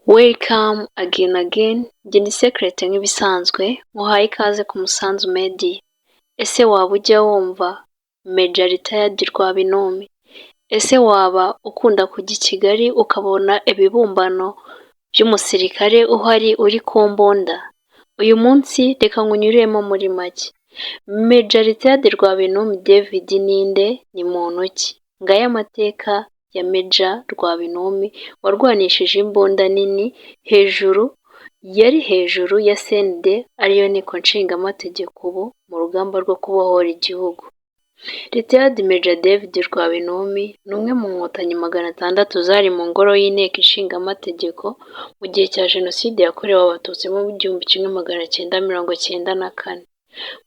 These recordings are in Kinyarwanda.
Welcome again again, njye ni Secret nk'ibisanzwe, nkuhaye ikaze ku Musanzu Media. Ese waba ujya wumva Major Retired Rwabinumi? Ese waba ukunda kujya i Kigali ukabona ibibumbano by'umusirikare uhari uri ku mbunda? Uyu munsi reka nkunyuriremo muri make. Major Retired Rwabinumi David ninde? Ni muntu ki? Ngaya amateka ya Major Rwabinumi warwanishije imbunda nini hejuru, yari hejuru ya CND, ariyo nteko nshingamategeko ubu, mu rugamba rwo kubohora igihugu. Retired Major David Rwabinumi ni umwe mu nkotanyi 600 zari mu ngoro y'Inteko Ishinga Amategeko mu gihe cya Jenoside yakorewe Abatutsi mu 1994.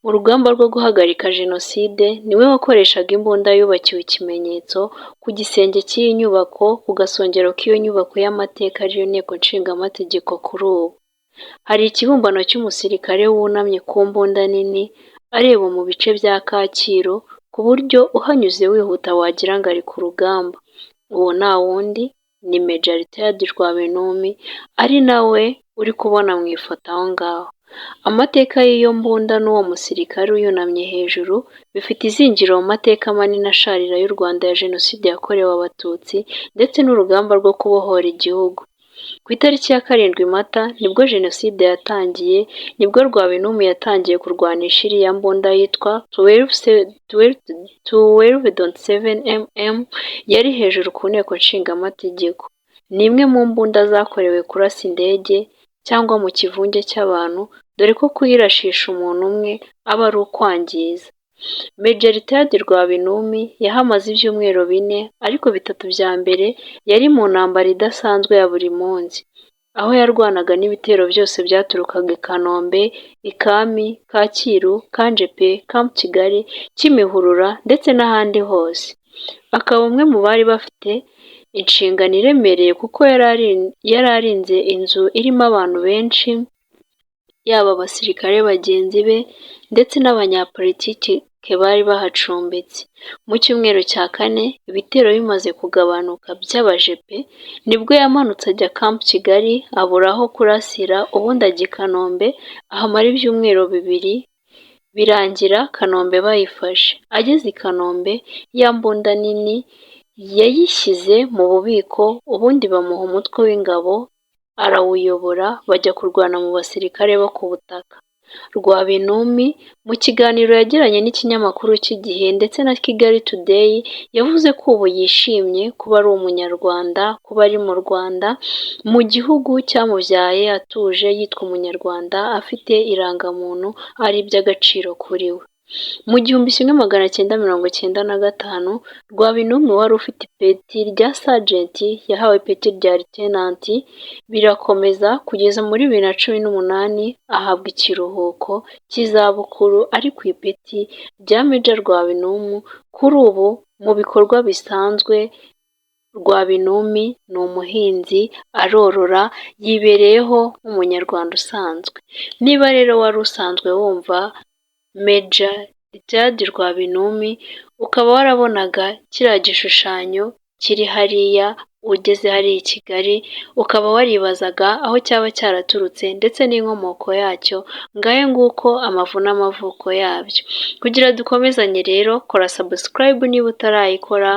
Mu rugamba rwo guhagarika Jenoside, niwe wakoreshaga imbunda yubakiwe ikimenyetso ku gisenge cy'iyi nyubako, ku gasongero k'iyo nyubako y'amateka, ariyo Nteko Ishinga Amategeko kuri ubu. Hari ikibumbano cy'umusirikare wunamye ku mbunda nini, areba mu bice bya Kacyiru, ku buryo uhanyuze wihuta wagira ngo ari ku rugamba. Uwo nta wundi ni Major Retired Rwabinumi, ari nawe uri kubona mu ifoto aho ngaho. Amateka y'iyo mbunda n'uwo musirikare uyunamye hejuru bifite izingiro mu mateka manini asharira y'u Rwanda ya Jenoside yakorewe Abatutsi ndetse n'urugamba rwo kubohora igihugu. Ku itariki ya 7 Mata nibwo Jenoside yatangiye, nibwo Rwabinumi yatangiye kurwanisha iriya mbunda yitwa 12.7 mm yari hejuru ku Nteko Nshingamategeko. Ni imwe mu mbunda zakorewe kurasa indege cyangwa mu kivunge cy'abantu, dore ko kuyirashisha umuntu umwe aba ari ukwangiza. Major Retired Rwabinumi yahamaze ibyumweru 4, ariko bitatu bya mbere yari mu ntambara idasanzwe ya buri munsi, aho yarwanaga n'ibitero byose byaturukaga i Kanombe, i Kami, Kacyiru, Camp Jepe, Camp Kigali, Kimihurura ndetse n'ahandi hose. Akaba umwe mu bari bafite inshingano iremereye, kuko yari arinze inzu irimo abantu benshi, yaba abasirikare bagenzi be ndetse n'abanyapolitiki bari bahacumbitse. Mu cyumweru cya kane, ibitero bimaze kugabanuka by'abajepe, nibwo yamanutse ajya Camp Kigali, abura aho kurasira, ubundi ajya i Kanombe ahamara ibyumweru 2, birangira Kanombe bayifashe. Ageze i Kanombe, ya mbunda nini yayishyize mu bubiko, ubundi bamuha umutwe w'ingabo arawuyobora, bajya kurwana mu basirikare bo ku butaka. Rwabinumi mu kiganiro yagiranye n'ikinyamakuru cy'Igihe ndetse na Kigali Today yavuze ko ubu yishimye kuba ari Umunyarwanda, kuba ari mu Rwanda, mu gihugu cyamubyaye, atuje yitwa Umunyarwanda, afite irangamuntu, ari iby'agaciro kuri we. Mu 1995, Rwabinumi wari ufite ipeti rya Sergeant yahawe ipeti rya Lieutenant, birakomeza kugeza muri 2018 ahabwa ikiruhuko cy'izabukuru ari ku ipeti rya Major Rwabinumi. Kuri ubu mu bikorwa bisanzwe, Rwabinumi ni umuhinzi, arorora, yibereyeho nk'Umunyarwanda usanzwe. Niba rero wari usanzwe wumva Major Retired Rwabinumi, ukaba warabonaga kiriya gishushanyo kiri hariya ugeze hariya i Kigali, ukaba waribazaga aho cyaba cyaraturutse ndetse n'inkomoko yacyo, ngayo nguko amavu n'amavuko yabyo. Kugira dukomezanye rero, kora subscribe niba utarayikora,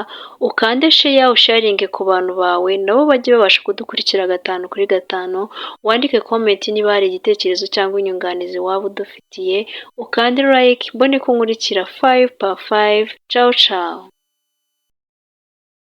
ukande share, usharinge ku bantu bawe nabo bajye babasha kudukurikira gatanu kuri gatanu, wandike comment niba hari igitekerezo cyangwa inyunganizi waba udufitiye, ukande like mbone ko unkurikira five per five, cawu cawu.